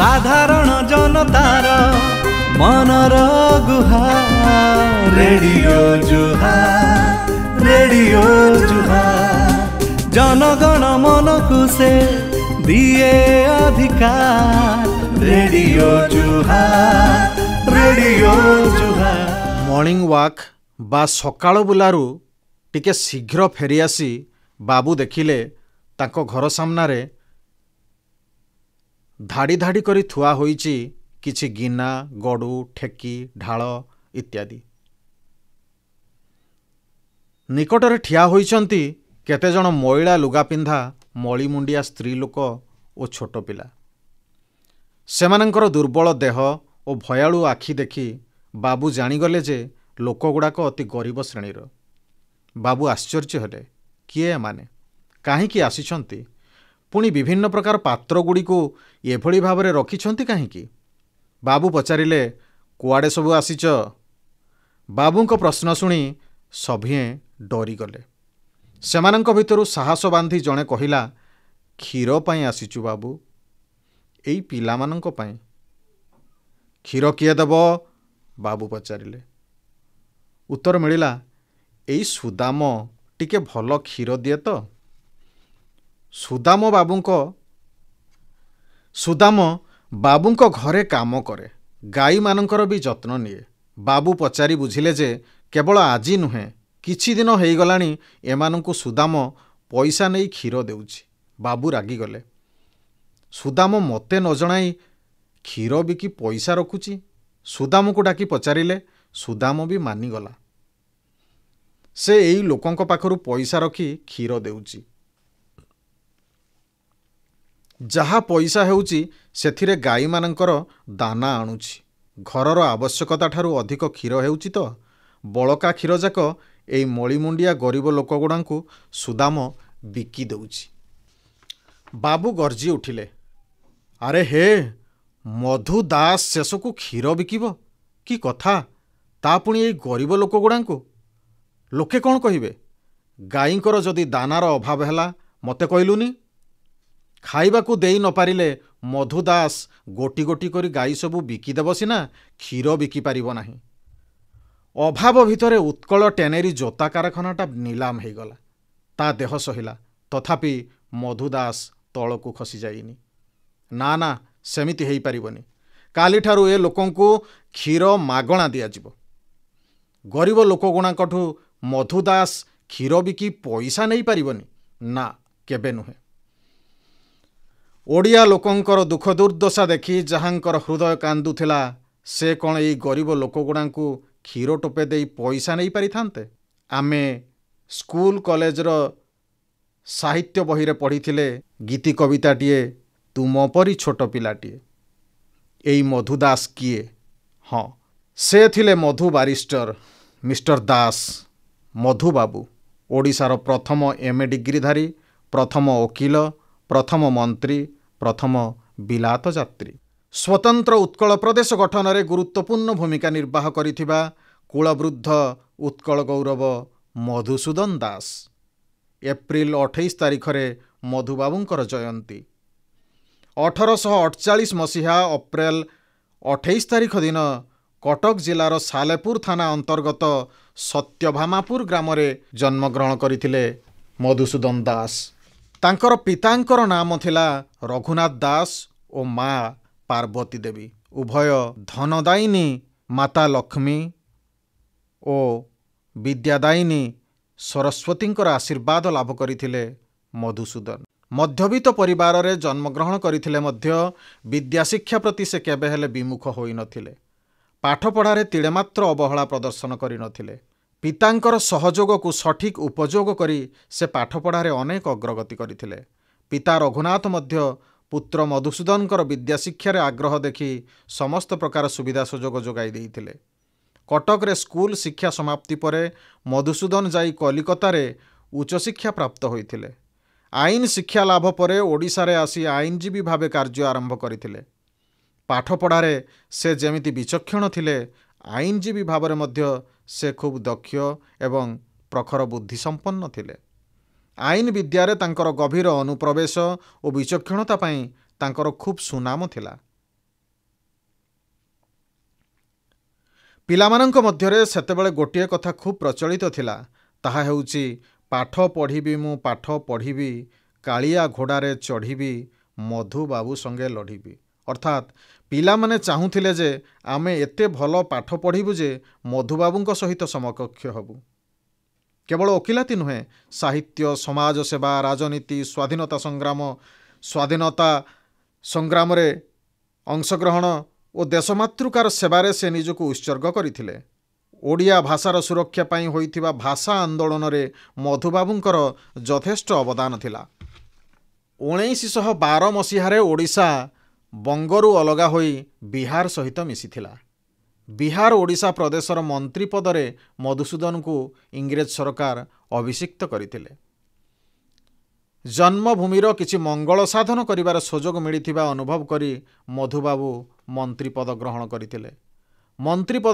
ସାଧାରଣ ଜନତାର ମନର ଗୁହା, ରେଡ଼ିଓ ଜୁହାର, ରେଡ଼ିଓ ଜୁହାର। ଜନଗଣ ମନକୁ ସେ ଦିଏ ଅଧିକାର, ରେଡ଼ିଓ ଜୁହାର, ରେଡ଼ିଓ ଜୁହାର। ମର୍ଣ୍ଣିଂ ୱାକ୍ ବା ସକାଳ ବୁଲାରୁ ଟିକେ ଶୀଘ୍ର ଫେରିଆସି ବାବୁ ଦେଖିଲେ ତାଙ୍କ ଘର ସାମ୍ନାରେ ଧାଡ଼ି ଧାଡ଼ି କରି ଥୁଆ ହୋଇଛି କିଛି ଗିନା, ଗଡ଼ୁ, ଠେକି, ଢାଳ ଇତ୍ୟାଦି। ନିକଟରେ ଠିଆ ହୋଇଛନ୍ତି କେତେଜଣ ମଇଳା ଲୁଗା ପିନ୍ଧା ମଳିମୁଣ୍ଡିଆ ସ୍ତ୍ରୀ ଲୋକ ଓ ଛୋଟ ପିଲା। ସେମାନଙ୍କର ଦୁର୍ବଳ ଦେହ ଓ ଭୟାଳୁ ଆଖି ଦେଖି ବାବୁ ଜାଣିଗଲେ ଯେ ଲୋକଗୁଡ଼ାକ ଅତି ଗରିବ ଶ୍ରେଣୀର। ବାବୁ ଆଶ୍ଚର୍ଯ୍ୟ ହେଲେ, କିଏ ଏମାନେ, କାହିଁକି ଆସିଛନ୍ତି, ପୁଣି ବିଭିନ୍ନ ପ୍ରକାର ପାତ୍ରଗୁଡ଼ିକୁ ଏଭଳି ଭାବରେ ରଖିଛନ୍ତି କାହିଁକି? ବାବୁ ପଚାରିଲେ, କୁଆଡ଼େ ସବୁ ଆସିଛ? ବାବୁଙ୍କ ପ୍ରଶ୍ନ ଶୁଣି ସଭିଏଁ ଡରିଗଲେ। ସେମାନଙ୍କ ଭିତରୁ ସାହସ ବାନ୍ଧି ଜଣେ କହିଲା, କ୍ଷୀର ପାଇଁ ଆସିଛୁ ବାବୁ, ଏଇ ପିଲାମାନଙ୍କ ପାଇଁ। କ୍ଷୀର କିଏ ଦେବ? ବାବୁ ପଚାରିଲେ। ଉତ୍ତର ମିଳିଲା, ଏଇ ସୁଦାମ ଟିକେ ଭଲ କ୍ଷୀର ଦିଏ ତ। ସୁଦାମ ବାବୁଙ୍କ ଘରେ କାମ କରେ, ଗାଈମାନଙ୍କର ବି ଯତ୍ନ ନିଏ। ବାବୁ ପଚାରି ବୁଝିଲେ ଯେ କେବଳ ଆଜି ନୁହେଁ, କିଛି ଦିନ ହେଇଗଲାଣି ଏମାନଙ୍କୁ ସୁଦାମ ପଇସା ନେଇ କ୍ଷୀର ଦେଉଛି। ବାବୁ ରାଗିଗଲେ, ସୁଦାମ ମୋତେ ନ ଜଣାଇ କ୍ଷୀର ବିକି ପଇସା ରଖୁଛି। ସୁଦାମକୁ ଡାକି ପଚାରିଲେ, ସୁଦାମ ବି ମାନିଗଲା, ସେ ଏଇ ଲୋକଙ୍କ ପାଖରୁ ପଇସା ରଖି କ୍ଷୀର ଦେଉଛି। ଯାହା ପଇସା ହେଉଛି ସେଥିରେ ଗାଈମାନଙ୍କର ଦାନା ଆଣୁଛି। ଘରର ଆବଶ୍ୟକତା ଠାରୁ ଅଧିକ କ୍ଷୀର ହେଉଛି ତ ବଳକା କ୍ଷୀରଯାକ ଏଇ ମଳିମୁଣ୍ଡିଆ ଗରିବ ଲୋକଗୁଡ଼ାଙ୍କୁ ସୁଦାମ ବିକି ଦେଉଛି। ବାବୁ ଗର୍ଜି ଉଠିଲେ, ଆରେ ହେ, ମଧୁ ଦାସ ଶେଷକୁ କ୍ଷୀର ବିକିବ? କି କଥା, ତା ପୁଣି ଏଇ ଗରିବ ଲୋକଗୁଡ଼ାଙ୍କୁ? ଲୋକେ କ'ଣ କହିବେ? ଗାଈଙ୍କର ଯଦି ଦାନାର ଅଭାବ ହେଲା ମୋତେ କହିଲୁନି? ଖାଇବାକୁ ଦେଇ ନପାରିଲେ ମଧୁ ଦାସ ଗୋଟି ଗୋଟି କରି ଗାଈ ସବୁ ବିକିଦେବ ସିନା, କ୍ଷୀର ବିକିପାରିବ ନାହିଁ। ଅଭାବ ଭିତରେ ଉତ୍କଳ ଟ୍ୟାନେରୀ ଜୋତା କାରଖାନାଟା ନିଲାମ ହେଇଗଲା। ତା ଦେହ ସହିଲା, ତଥାପି ମଧୁ ଦାସ ତଳକୁ ଖସି ଯାଇନି। ନା ନା, ସେମିତି ହେଇପାରିବନି। କାଲିଠାରୁ ଏ ଲୋକଙ୍କୁ କ୍ଷୀର ମାଗଣା ଦିଆଯିବ। ଗରିବ ଲୋକଗୁଣାଙ୍କଠୁ ମଧୁ ଦାସ କ୍ଷୀର ବିକି ପଇସା ନେଇପାରିବନି, ନା କେବେ ନୁହେଁ। ଓଡ଼ିଆ ଲୋକଙ୍କର ଦୁଃଖ ଦୁର୍ଦ୍ଦଶା ଦେଖି ଯାହାଙ୍କର ହୃଦୟ କାନ୍ଦୁଥିଲା, ସେ କ'ଣ ଏଇ ଗରିବ ଲୋକଗୁଡ଼ାଙ୍କୁ କ୍ଷୀର ଟୋପେ ଦେଇ ପଇସା ନେଇପାରିଥାନ୍ତେ? ଆମେ ସ୍କୁଲ କଲେଜର ସାହିତ୍ୟ ବହିରେ ପଢ଼ିଥିଲେ ଗୀତି କବିତାଟିଏ, ତୁମ ପରି ଛୋଟ ପିଲାଟିଏ। ଏଇ ମଧୁ ଦାସ କିଏ? ହଁ, ସେ ଥିଲେ ମଧୁ ବାରିଷ୍ଟର, ମିଷ୍ଟର ଦାସ, ମଧୁବାବୁ, ଓଡ଼ିଶାର ପ୍ରଥମ ଏମ୍ ଏ ଡିଗ୍ରୀଧାରୀ, ପ୍ରଥମ ଓକିଲ, ପ୍ରଥମ ମନ୍ତ୍ରୀ, ପ୍ରଥମ ବିଲାତ ଯାତ୍ରୀ। ସ୍ୱତନ୍ତ୍ର ଉତ୍କଳ ପ୍ରଦେଶ ଗଠନରେ ଗୁରୁତ୍ୱପୂର୍ଣ୍ଣ ଭୂମିକା ନିର୍ବାହ କରିଥିବା କୁଳବୃଦ୍ଧ ଉତ୍କଳ ଗୌରବ ମଧୁସୂଦନ ଦାସ। ଏପ୍ରିଲ 28 ତାରିଖରେ ମଧୁବାବୁଙ୍କର ଜୟନ୍ତୀ। 1848 ମସିହା ଅପ୍ରେଲ 28 ତାରିଖ ଦିନ କଟକ ଜିଲ୍ଲାର ସାଲେପୁର ଥାନା ଅନ୍ତର୍ଗତ ସତ୍ୟଭାମାପୁର ଗ୍ରାମରେ ଜନ୍ମଗ୍ରହଣ କରିଥିଲେ ମଧୁସୂଦନ ଦାସ। ତାଙ୍କର ପିତାଙ୍କର ନାମ ଥିଲା ରଘୁନାଥ ଦାସ ଓ ମା ପାର୍ବତୀ ଦେବୀ। ଉଭୟ ଧନଦାୟିନୀ ମାତା ଲକ୍ଷ୍ମୀ ଓ ବିଦ୍ୟାଦାୟିନୀ ସରସ୍ୱତୀଙ୍କର ଆଶୀର୍ବାଦ ଲାଭ କରିଥିଲେ ମଧୁସୂଦନ। ମଧ୍ୟବିତ୍ତ ପରିବାରରେ ଜନ୍ମଗ୍ରହଣ କରିଥିଲେ ମଧ୍ୟ ବିଦ୍ୟାଶିକ୍ଷା ପ୍ରତି ସେ କେବେ ହେଲେ ବିମୁଖ ହୋଇନଥିଲେ। ପାଠପଢ଼ାରେ ତିଳେମାତ୍ର ଅବହେଳା ପ୍ରଦର୍ଶନ କରିନଥିଲେ। ପିତାଙ୍କର ସହଯୋଗକୁ ସଠିକ୍ ଉପଯୋଗ କରି ସେ ପାଠପଢ଼ାରେ ଅନେକ ଅଗ୍ରଗତି କରିଥିଲେ। ପିତା ରଘୁନାଥ ମଧ୍ୟ ପୁତ୍ର ମଧୁସୂଦନଙ୍କର ବିଦ୍ୟାଶିକ୍ଷାରେ ଆଗ୍ରହ ଦେଖି ସମସ୍ତ ପ୍ରକାର ସୁବିଧା ସୁଯୋଗ ଯୋଗାଇ ଦେଇଥିଲେ। କଟକରେ ସ୍କୁଲ ଶିକ୍ଷା ସମାପ୍ତି ପରେ ମଧୁସୂଦନ ଯାଇ କଲିକତାରେ ଉଚ୍ଚଶିକ୍ଷା ପ୍ରାପ୍ତ ହୋଇଥିଲେ। ଆଇନ ଶିକ୍ଷା ଲାଭ ପରେ ଓଡ଼ିଶାରେ ଆସି ଆଇନଜୀବୀ ଭାବେ କାର୍ଯ୍ୟ ଆରମ୍ଭ କରିଥିଲେ। ପାଠପଢ଼ାରେ ସେ ଯେମିତି ବିଚକ୍ଷଣ ଥିଲେ, ଆଇନଜୀବୀ ଭାବରେ ମଧ୍ୟ ସେ ଖୁବ୍ ଦକ୍ଷ ଏବଂ ପ୍ରଖର ବୁଦ୍ଧିସମ୍ପନ୍ନ ଥିଲେ। ଆଇନ ବିଦ୍ୟାରେ ତାଙ୍କର ଗଭୀର ଅନୁପ୍ରବେଶ ଓ ବିଚକ୍ଷଣତା ପାଇଁ ତାଙ୍କର ଖୁବ୍ ସୁନାମ ଥିଲା। ପିଲାମାନଙ୍କ ମଧ୍ୟରେ ସେତେବେଳେ ଗୋଟିଏ କଥା ଖୁବ୍ ପ୍ରଚଳିତ ଥିଲା, ତାହା ହେଉଛି ପାଠ ପଢ଼ିବି ମୁଁ ପାଠ ପଢ଼ିବି, କାଳିଆ ଘୋଡ଼ାରେ ଚଢ଼ିବି, ମଧୁବାବୁ ସଙ୍ଗେ ଲଢ଼ିବି। ଅର୍ଥାତ୍ ପିଲାମାନେ ଚାହୁଁଥିଲେ ଯେ ଆମେ ଏତେ ଭଲ ପାଠ ପଢ଼ିବୁ ଯେ ମଧୁବାବୁଙ୍କ ସହିତ ସମକକ୍ଷ ହେବୁ। କେବଳ ଓକିଲାତି ନୁହେଁ, ସାହିତ୍ୟ, ସମାଜସେବା, ରାଜନୀତି, ସ୍ୱାଧୀନତା ସଂଗ୍ରାମରେ ଅଂଶଗ୍ରହଣ ଓ ଦେଶମାତୃକାର ସେବାରେ ସେ ନିଜକୁ ଉତ୍ସର୍ଗ କରିଥିଲେ। ଓଡ଼ିଆ ଭାଷାର ସୁରକ୍ଷା ପାଇଁ ହୋଇଥିବା ଭାଷା ଆନ୍ଦୋଳନରେ ମଧୁବାବୁଙ୍କର ଯଥେଷ୍ଟ ଅବଦାନ ଥିଲା। 1912 ମସିହାରେ ଓଡ଼ିଶା ବଙ୍ଗରୁ ଅଲଗା ହୋଇ ବିହାର ସହିତ ମିଶିଥିଲା। ବିହାର ଓଡ଼ିଶା ପ୍ରଦେଶର ମନ୍ତ୍ରୀ ପଦରେ ମଧୁସୂଦନଙ୍କୁ ଇଂରେଜ ସରକାର ଅଭିଷିକ୍ତ କରିଥିଲେ। ଜନ୍ମଭୂମିର କିଛି ମଙ୍ଗଳ ସାଧନ କରିବାର ସୁଯୋଗ ମିଳିଥିବା ଅନୁଭବ କରି ମଧୁବାବୁ ମନ୍ତ୍ରୀପଦ ଗ୍ରହଣ କରିଥିଲେ। ମନ୍ତ୍ରୀପଦ